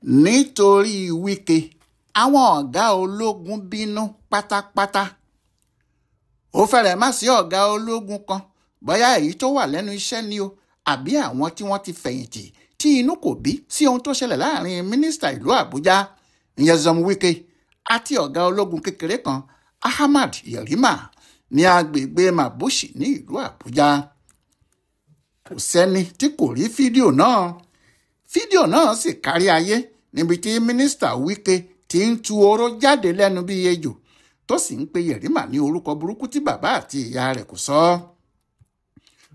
Nítorí Wike, àwọn ọ̀gá ológun bínú pátápátá. Ó fẹ́rẹ̀ má sí ọ̀gá ológun kan, bóyá èyí tó wà lẹ́nu iṣẹ́ ni o àbí àwọn tí wọ́n ti fẹ̀yìntì tí inú kò bí sí ohun tó ṣẹlẹ̀ láàrin mínísítà ìlú Àbújá, Nyesom Wike, àti ọ̀gá ológun kékeré kan, Ahmad Yerima, ní agbègbè Mabushi ní ìlú Àbújá. Kò sẹ́ni tí kò rí fídíò náà. Fídíò náà sì kárí ayé níbi tí mínísítà Wike ti ń tu oró jáde lẹ́nu bíi ejò tó sì ń pe Yerima ní orúkọ burúkú tí bàbá àti ìyá rẹ̀ kò sọ.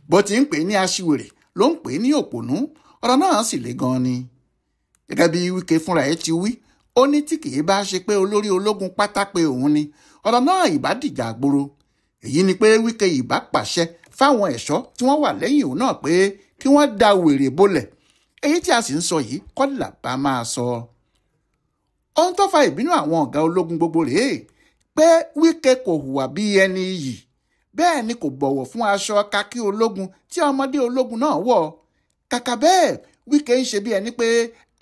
Bó ti ń pè ní aṣiwèrè ló ń pè ní òpònú, ọ̀rọ̀ náà sì le gan ni. Gẹ́gẹ́ bí Wike fúnra ẹ̀ ti wí, ó ní tí kìí bá ṣe pé olórí ológun pátá pé òun ni, ọ̀rọ̀ náà ìbá dìjà gboro. Èyí ni pé Wike ìbá pàṣẹ fáwọn ẹ̀ṣọ́ tí wọ́n wà lẹ́yìn òun náà pé kí wọ́n da wèrè bolẹ̀. Èyí tí a sì ń sọ yìí kọ́ làbá máa sọ. Ohun tó fa ìbínú àwọn ọ̀gá ológun gbogbo rèé pé Wike kò hùwà bí ẹni iyì, bẹ́ẹ̀ ni kò bọ̀wọ̀ fún aṣọ kakí ológun tí ọmọdé ológun náà wọ̀. Kàkà bẹ́ẹ̀, Wike ń ṣe bí ẹni pé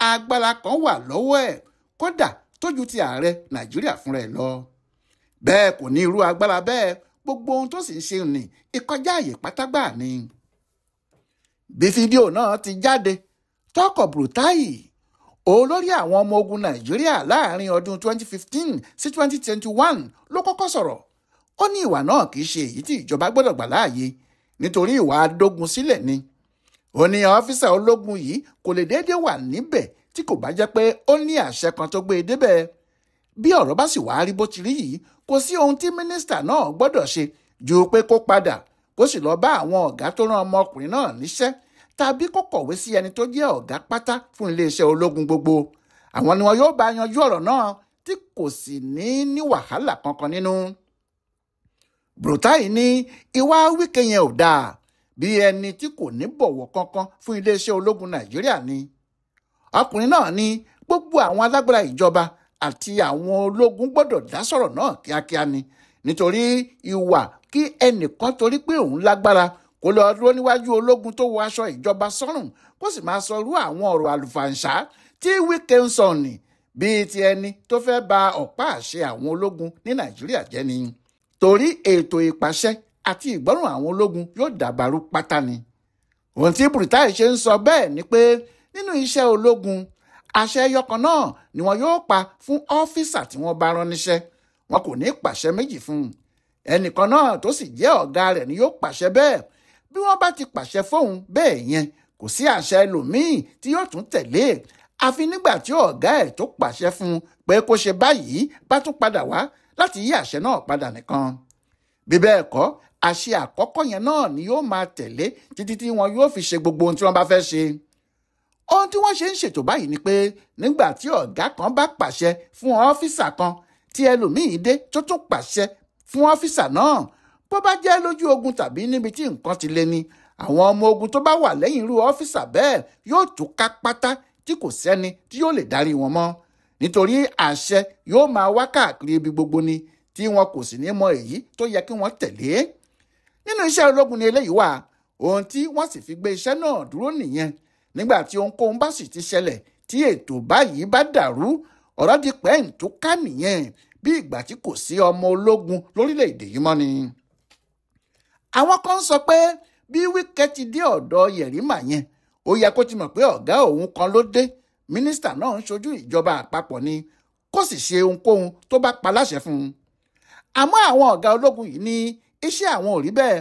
agbára kan wà lọ́wọ́ ẹ̀, kódà tójú ti ààrẹ Nàìjíríà fúnra ẹ̀ lọ. Bẹ́ẹ̀ kò ní irú agbára bẹ́ẹ̀, gbogbo ohun tó sì ń ṣe ní ìkọjá àyè pátágbà ni. Bí fídíò náà ti jáde, Tọkọ Buratai, olórí àwọn ọmọ ogun Nàìjíríà láàrin ọdún 2015 sí 2021 ló kọ́kọ́ sọ̀rọ̀. Ó ní ìwà náà kìí ṣe èyí tí ìjọba gbọ́dọ̀ gbà láàyè nítorí ìwà adógun sílẹ̀ ni. Ó ní ọ́físà ológun yìí kò lè déédéé wà níbẹ̀ tí kò bá jẹ́ pé ó ní àṣẹ kan tó gbé e débẹ̀. Bí ọ̀rọ̀ bá sì wá rí bó ti rí yìí, kò sí ohun tí mínísítà náà gbọ́dọ̀ ṣe ju pé kó padà kó sì lọ bá àwọn ọ̀gá tó rán ọmọkùnrin náà níṣẹ́ tàbí kó kọ̀wé sí ẹni tó jẹ́ ọ̀gá pátá fún iléeṣẹ́ ológun gbogbo. Àwọn ni wọn yóò bá yanjú ọ̀rọ̀ náà tí kò sì ní ní wàhálà kankan nínú. Buratai ní ìwà Wike yẹn ò dáa bí ẹni tí kò ní bọ̀wọ̀ kankan fún iléeṣẹ́ ológun Nàìjíríà ni. Ọkùnrin náà ní gbogbo àwọn alágbára ìjọba àti àwọn ológun gbọ́dọ̀ dá sọ̀rọ̀ náà kíákíá ni, nítorí ìwà kí ẹnìkan torí pé òun lágbára kó lọ dúró níwájú ológun tó wọ aṣọ ìjọba sọ́rùn kó sì máa sọ irú àwọn ọ̀rọ̀ àlùfàǹṣá tí Wike ń sọ nì bíi ti ẹni tó fẹ́ ba ọ̀pá àṣẹ àwọn ológun ní Nàìjíríà jẹ́ ni. Torí ètò ìpàṣẹ àti ìgbọ́rùn àwọn ológun yóò dàbàrú pátá ni. Ohun tí Buratai ṣe ń sọ bẹ́ẹ̀ ni pé nínú iṣẹ́ ológun, àṣẹ ẹyọkan náà ni wọn yóò pa fún ọ́físà tí wọ́n bá rán níṣẹ́. Wọn kò ní pàṣẹ méjì fún un. Ẹnìkan náà tó sì jẹ́ ọ̀gá rẹ̀ ni yóò pàṣẹ bẹ́ẹ̀. Bí wọ́n bá ti pàṣẹ fóun bẹ́ẹ̀ yẹn, kò sí àṣẹ ẹlòmíì tí yóò tún tẹ̀lé. Àfi nígbà tí ọ̀gá ẹ̀ tó pàṣẹ fún un pé kó ṣe báyìí bá tún padà wá láti yí àṣẹ náà padà nìkan. Bí bẹ́ẹ̀ kọ́, àṣẹ àkọ́kọ́ yẹn náà ni yóò máa tẹ̀lé títí tí wọn yóò fi ṣe gbogbo ohun tí wọ́n bá fẹ́ ṣe. Ohun tí wọ́n ṣe ń ṣètò báyìí ni pé nígbà tí ọ̀gá kan bá pàṣẹ fún ọ́físà kan tí ẹlòmíì dé tó tún pàṣẹ fún ọ́físà náà, bó bá jẹ́ lójú ogun tàbí níbi tí nǹkan ti le ni, àwọn ọmọ ogun tó bá wà lẹ́yìn irú ọ́físà bẹ́ẹ̀ yóò tú ká pátá tí kò sẹ́ni tí yóò lè darí wọn mọ́. Nítorí àṣẹ yóò máa wá káàkiri ibi gbogbo ni tí wọn kò sì ní mọ èyí tó yẹ kí wọ́n tẹ̀lé. Nínú iṣẹ́ ológun ni eléyìí wà, ohun tí wọ́n sì fi gbé iṣẹ́ náà dúró nìyẹn. Nígbà tí ohunkóhun bá sì ti ṣẹlẹ̀ tí ètò báyìí bá dàrú, ọ̀rọ̀ di pẹ́ǹtúká nìyẹn bí ìgbà tí kò sí ọmọ ológun lórílẹ̀‐èdè yìí mọ́ ni. Àwọn kan sọ pé bí Wike ti dé ọ̀dọ̀ Yerima yẹn, ó yẹ kó ti mọ̀ pé ọ̀gá òun kan ló dé, mínísítà náà ń ṣojú ìjọba àpapọ̀ ni, kó sì ṣe ohunkóhun tó bá pa láṣẹ fún un. Àmọ́ àwọn ọ̀gá ológun yìí ní iṣẹ́ àwọn ò rí bẹ́ẹ̀.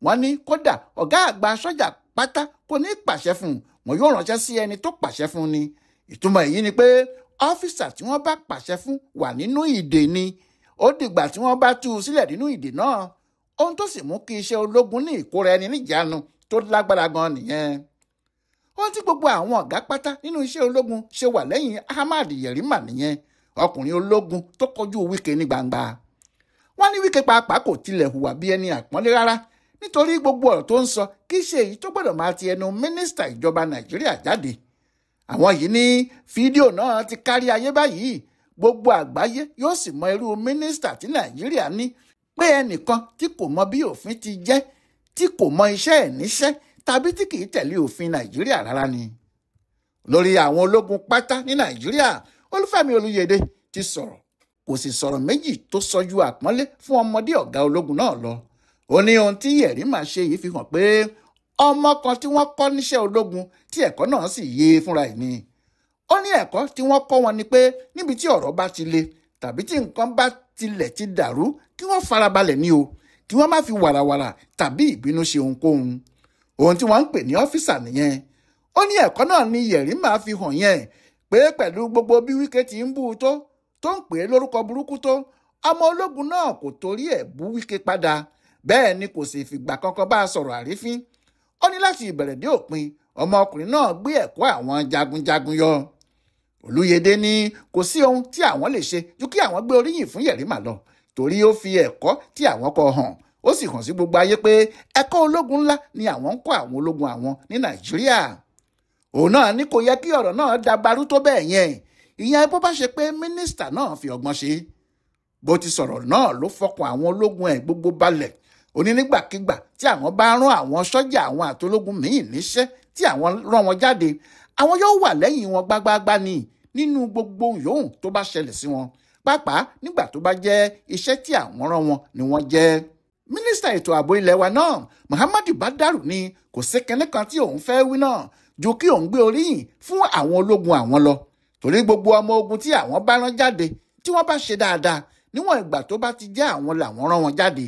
Wọ́n ní kódà ọ̀gá àgbà sọ́jà pátá kò ní pàṣẹ fún un, wọn yóò ránṣẹ́ sí ẹni tó pàṣẹ fún ni. Ìtumọ̀ èyí ni pé ọ́físà tí wọ́n bá pàṣẹ fún wà nínú ìdè ni, ó dìgbà tí wọ́n bá tú u sílẹ̀ nínú ìdè náà. Ohun tó sì mú kí iṣẹ́ ológun ní ìkóra ẹni níjàánu tó lágbára gan nìyẹn. Ohun tí gbogbo àwọn ọ̀gá pátá nínú iṣẹ́ ológun ṣe wà lẹ́yìn Ahmad Yerima nìyẹn, ọkùnrin ológun tó kọjú Wike ní gbangba. Wọ́n ní Wike pàápàá kò tilẹ̀ hùwà bí ẹni àpọ́nlé rárá, nítorí gbogbo ọ̀rọ̀ tó ń sọ kì í ṣe èyí tó gbọ́dọ̀ máa ti ẹnu mínísítà ìjọba Nàìjíríà jáde. Àwọn yìí ní fídíò náà ti kárí ayé báyìí, gbogbo àgbáyé yóò sì mọ irú mínísítà tí Nàìjíríà ní, pé ẹnìkan tí kò mọ bí òfin ti jẹ́, tí kò mọ iṣẹ́ ẹ̀ níṣẹ́ tàbí tí kì í tẹ̀lé òfin Nàìjíríà rárá ni. Lórí àwọn ológun pátá ní Nàìjíríà, Olúfẹ́mi Olúyẹdé ti sọ̀rọ̀, kò sì sọ̀rọ̀ méjì tó sọjú àpọ́nlé fún ọmọdé ọ̀gá ológun náà lọ. Ó ní ohun tí Yerima ṣe yìí fi hàn pé ọmọ kan tí wọ́n kọ́ níṣẹ́ ológun tí ẹ̀kọ́ náà sì yé fúnra ẹ̀ ni. Ó ní ẹ̀kọ́ tí wọ́n kọ́ wọn ni pé níbi tí ọ̀rọ̀ bá ti le tàbí tí nǹkan bá tilẹ̀ ti dàrú kí wọ́n farabalẹ̀ ní o, kí wọ́n má fi wàràwàrà tàbí ìbínú ṣe ohunkóhun. Ohun tí wọ́n ń pè ní ọ́físà nìyẹn. Ó ní ẹ̀kọ́ náà ni Yerima fi hàn yẹn pé pẹ̀lú gbogbo bí Wike ti ń bú u tó ń pè é lórúkọ burúkú tó, ọmọ ológun náà kò torí ẹ̀ bú Wike padà, bẹ́ẹ̀ ni kò sì fìgbà kankan bá a sọ̀rọ̀ àrífín. Ó ní láti ìbẹ̀rẹ̀ dé òpin, ọmọkùnrin náà gbé ẹ̀kọ́ àwọn jagunjagun yọ. Olúyẹdé ní kò sí ohun tí àwọn lè ṣe ju kí àwọn gbé oríyìn fún Yerima lọ, torí ó fi ẹ̀kọ́ tí àwọn kọ́ hàn, ó sì hàn sí gbogbo ayé pé ẹ̀kọ́ ológun ńlá ni àwọn ń kọ́ àwọn ológun àwọn ní Nàìjíríà. Òun náà ní kò yẹ kí ọ̀rọ̀ náà dabarú tó bẹ́ẹ̀ yẹn, ìyẹn bó bá ṣe pé mínísítà náà fi ọgbọ́n ṣe. Bó ti sọ̀rọ̀ náà ló fọkàn àwọn ológun ẹ̀ gbogbo balẹ̀. Ó ní nígbàkigbà tí àwọn bá rán àwọn sọ́jà àwọn àtológun míì níṣẹ́ tí àwọn rán wọn jáde, àwọn yóò wà lẹ́yìn wọn gbágbáágbá ni nínú gbogbo yòówù tó bá ṣẹlẹ̀ sí wọn, pàápàá nígbà tó bá jẹ́ iṣẹ́ tí àwọn rán wọn ni wọ́n jẹ́. Mínísítà ètò ààbò ilẹ̀ wa náà, Muhammadu Badaru, ní kò sí kinní kan tí òun fẹ́ wí náà ju kí òun gbé oríyìn fún àwọn ológun àwọn lọ, torí gbogbo ọmọ ogun tí àwọn bá rán jáde tí wọ́n bá ṣe dáadáa níwọ̀n ìgbà tó bá ti jẹ́ àwọn làwọn rán wọn jáde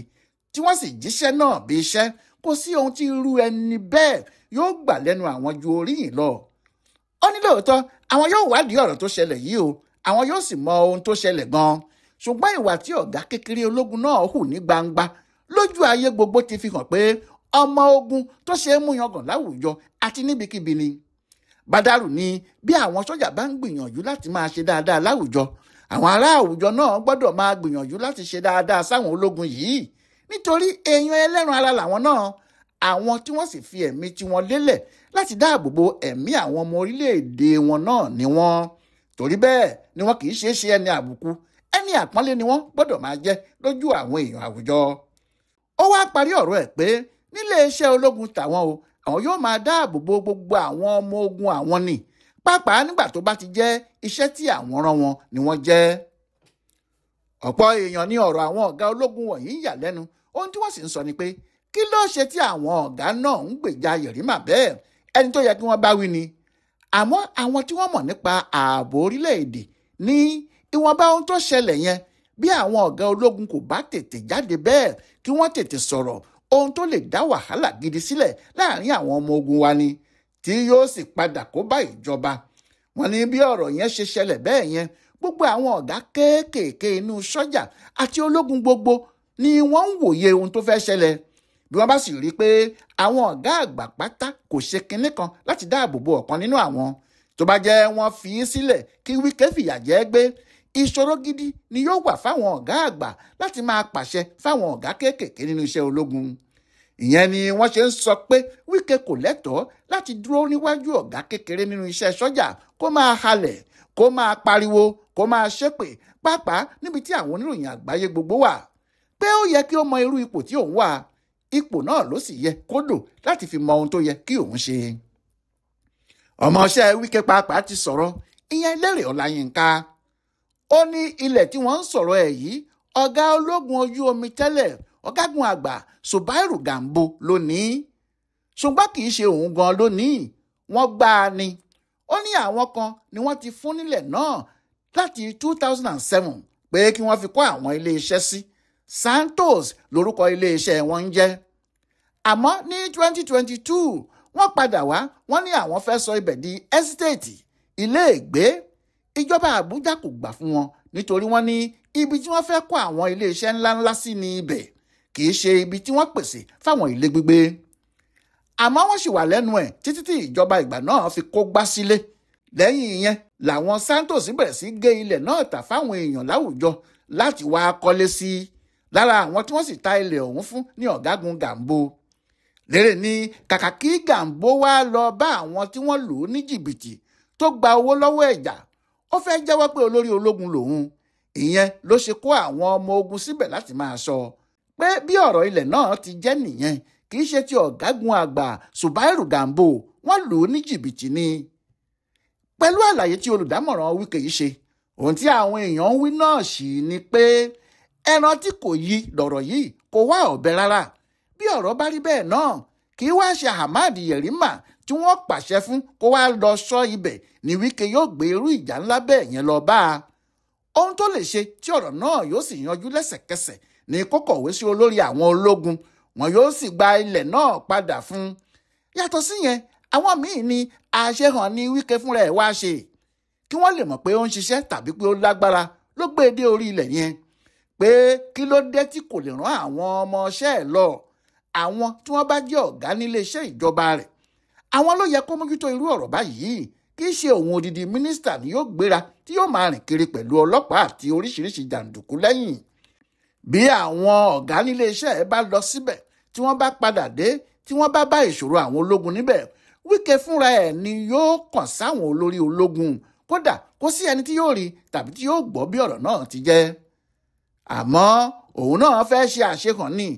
tí wọ́n sì jíṣẹ́ náà bí iṣẹ́, kò sí ohun tí irú ẹni bẹ́ẹ̀ yóò gbà lẹ́nu àwọn ju oríyìn lọ. Ó ní lóòótọ́ àwọn yóò wádìí ọ̀rọ̀ tó ṣẹlẹ̀ yìí o, àwọn yóò sì mọ ohun tó ṣẹlẹ̀ gan-an, ṣùgbọ́n ìwà tí ọ̀gá kékeré ológun náà hù ní gbangba lójú ayé gbogbo ti fi hàn pé ọmọ ogun tó ṣe é mú yangàn láwùjọ àti níbikíbi ni. Badaru ní bí àwọn sọ́jà bá ń gbìyànjú láti máa ṣe dáadáa láwùjọ, àwọn ará àwùjọ náà gbọ́dọ̀ máa gbìyànjú láti ṣe dáadáa sáwọn ológun yìí, nítorí èèyàn ẹlẹ́ran ara làwọn náà, àwọn tí wọ́n sì fi ẹ̀mí tiwọn lélẹ̀ láti dáàbò bo ẹ̀mí àwọn ọmọ orílẹ̀-èdè wọn náà ni wọ́n. Torí bẹ́ẹ̀ ni wọn kì í ṣe é ṣe ẹni àbùkù, ẹni àpọ́nlé ni wọ́n gbọ́dọ̀ máa jẹ́ lójú àwọn èèyàn àwùjọ. Ó wá parí ọ̀rọ̀ ẹ̀ pé nílé iṣẹ́ ológun tàwọn o, àwọn yóò máa dáàbò bo gbogbo àwọn ọmọ ogun àwọn ni, pàápàá nígbà tó bá ti jẹ́ iṣẹ́ tí àwọn rán wọn ni wọ́n jẹ́. Ọ̀pọ̀ èèyàn ní ọ̀rọ̀ àwọn ọ̀gá ológun wọ̀nyí ń yà lẹ́nu. Ohun tí wọ́n sì ń sọ ni pé kí ló ṣe tí àwọn ọ̀gá náà ń gbèjà Yerima bẹ́ẹ̀, ẹni tó yẹ kí wọ́n bá wí ni. Àmọ́ àwọn tí wọ́n mọ̀ nípa ààbò orílẹ̀-èdè ní ìwọ̀nba ohun tó ṣẹlẹ̀ yẹn, bí àwọn ọ̀gá ológun kò bá tètè jáde bẹ́ẹ̀ kí wọ́n tètè sọ̀rọ̀, ohun tó lè dá wàhálà gidi sílẹ̀ láàrin àwọn ọmọ ogun wa ni, tí yóò sì padà kó bá ìjọba. Wọ́n ní bí ọ̀rọ̀ yẹn ṣe ṣẹlẹ̀ bẹ́ẹ̀ yẹn, gbogbo àwọn ọ̀gá kéékèèké inú sọ́jà àti ológun gbogbo ni wọ́n ń wòye ohun tó fẹ́ ṣẹlẹ̀. Bí wọ́n bá sì rí i pé àwọn ọ̀gá àgbà pátá kò ṣe kinní kan láti dáàbò bo ọ̀kan nínú àwọn, tó bá jẹ́ wọ́n fi í sílẹ̀ kí Wike fìyà jẹ gbé, ìṣòro gidi ni yóò wà fáwọn ọ̀gá àgbà láti máa pàṣẹ fáwọn ọ̀gá kéékèèké nínú iṣẹ́ ológun. Ìyẹn ni wọ́n ṣe ń sọ pé Wike kò lẹ́tọ̀ọ́ láti dúró níwájú ọ̀gá kékeré nínú iṣẹ́ sọ́jà kó máa halẹ̀, kó máa pariwo, kó máa ṣépè, pàápàá níbi tí àwọn oníròyìn àgbáyé gbogbo wà, pé ó yẹ kí ó mọ irú ipò tí òun wà, ipò náà ló sì yẹ kó lò láti fi mọ ohun tó yẹ kí òun ṣe. Ọmọọṣẹ́ Wike pàápàá ti sọ̀rọ̀, ìyẹn Lérè Ọláyínká. Ó ní ilẹ̀ tí wọ́n ń sọ̀rọ̀ ẹ̀ yìí, ọ̀gá ológun ojú omi tẹ́lẹ̀, ọ̀gágun àgbà Zubairu Gambo lónìí, ṣùgbọ́n kì í ṣe òun gan lónìí, wọ́n gbá a ni. Ó ní àwọn kan ni wọ́n ti fún nílẹ̀ náà láti 2007 pé kí wọ́n fi kọ́ àwọn iléeṣẹ́ sí. Santos lórúkọ iléeṣẹ́ wọn ń jẹ́. Àmọ́ ní 2022 wọ́n padà wá, wọ́n ní àwọn fẹ́ sọ ibẹ̀ di ẹ́sítéètì iléègbé. Ìjọba Àbújá kò gbà fún wọn nítorí wọ́n ní ibi tí wọ́n fẹ́ kọ́ àwọn iléeṣẹ́ ńláńlá sí ní ibẹ̀, kì í ṣe ibi tí wọ́n pèsè fáwọn ilé gbígbé. Àmọ́ wọ́n sì wà lẹ́nu ẹ̀ títí tí ìjọba ìgbà náà fi kó gbá sílé. Lẹ́yìn ìyẹn làwọn Santos bẹ̀rẹ̀ sí gé ilẹ̀ náà tà fáwọn èèyàn láwùjọ láti wá kọ́lé sí i. Lára àwọn tí wọ́n sì ta ilẹ̀ ọ̀hún fún ní ọ̀gágun Gambo. Lérè ní kàkà kí Gambo wá lọ bá àwọn tí wọ́n lù ú ní jìbìtì tó gba owó lọ́wọ́ ẹ̀jà, ó fẹ́ jẹ́wọ́ pé olórí ológun lòun. Ìyẹn ló ṣe kó àwọn ọmọ ogun síbẹ̀ láti máa sọ pé bí ọ̀rọ̀ ilẹ̀ náà ti jẹ́ nìyẹn, kì í ṣe ti ọ̀gágun àgbà Zubairu Gambo, wọ́n lù ú ní jìbìtì ni. Pẹ̀lú àlàyé tí olùdámọ̀ràn Wike yìí ṣe, ohun tí àwọn èèyàn ń wí náà sì ni pé ẹran tí kò yí lọ̀rọ̀ yìí kò wá ọ̀bẹ rárá. Bí ọ̀rọ̀ bá rí bẹ́ẹ̀ náà, kì í wá ṣe Ahmad Yerima tí wọ́n pàṣẹ fún kó wá lọ sọ ibẹ̀ ni Wike yóò gbé irú ìjà ńlá bẹ́ẹ̀ yẹn lọ bá a. Ohun tó lè ṣe tí ọ̀rọ̀ náà yóò sì yanjú lẹ́sẹ̀kẹsẹ̀ ni kó kọ̀wé sí olórí àwọn ológun, wọn yóò sì gba ilẹ̀ náà padà fún un. Yàtọ̀ síyẹn, àwọn míì ní àṣehàn ni Wike fúnra ẹ̀ wá ṣe, kí wọ́n lè mọ̀ pé ó ń ṣiṣẹ́ tàbí pé ó lágbára ló gbé e dé orí ilẹ̀ yẹn, pé kí ló dé tí kò lè rán àwọn ọmọọṣẹ́ ẹ̀ lọ, àwọn tí wọ́n bá jẹ́ ọ̀gá nílé iṣẹ́ ìjọba rẹ̀. Àwọn ló yẹ kó mójútó irú ọ̀rọ̀ báyìí, kì í ṣe òun odidi mínísítà ni yóò gbéra tí yóò máa rìn kiri pẹ̀lú ọlọ́pàá àti oríṣiríṣi jàǹdùkú lẹ́yìn. Bí àwọn ọ̀gá nílé iṣẹ́ ẹ̀ bá lọ síbẹ̀ tí wọ́n bá padà dé tí wọ́n bá bá ìṣòro àwọn ológun níbẹ̀, Wike fúnra ẹ̀ ni yóò kàn sáwọn olórí ológun, kódà kò sí ẹni tí yóò rí tàbí tí yóò gbọ́ bí ọ̀rọ̀ náà ti jẹ́. Àmọ́ òun náà fẹ́ ṣe àṣehàn ni,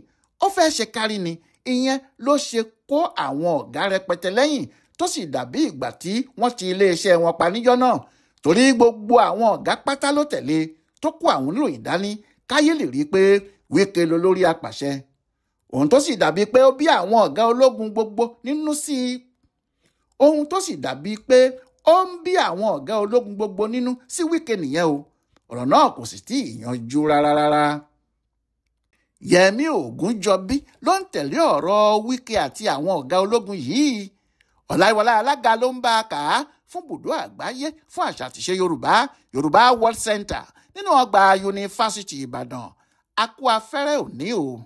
ó fẹ́ ṣe kárí ni, ìyẹn ló ṣe kó àwọn ọ̀gá rẹpẹtẹ lẹ́yìn tó sì dàbí ìgbà tí wọ́n ti iléeṣẹ́ wọn pa níjọ́ náà, torí gbogbo àwọn ọ̀gá pátá ló tẹ̀lé tó kó àwọn oníròyìn dání káyé lè rí i pé Wike lolórí apàṣẹ. Ohun tó sì dàbí pé ó bí àwọn ọ̀gá ológun gbogbo nínú sí i. Ohun tó sì dàbí pé ó ń bí àwọn ọ̀gá ológun gbogbo nínú sí Wike nìyẹn o. Ọ̀rọ̀ náà kò sì tí ì yanjú rárá rárá. Yẹmí Ògúnjọbí ló ń tẹ̀lé ọ̀rọ̀ Wike àti àwọn ọ̀gá ológun yìí. Ọláìwọlá Alága ló ń bá a kà á fún bùdó àgbáyé fún àṣà àtìṣe Yorùbá, Yorùbá World Center nínú ọgbà Yunifásítì Ìbàdàn. A kú afẹ́rẹ́ òní o.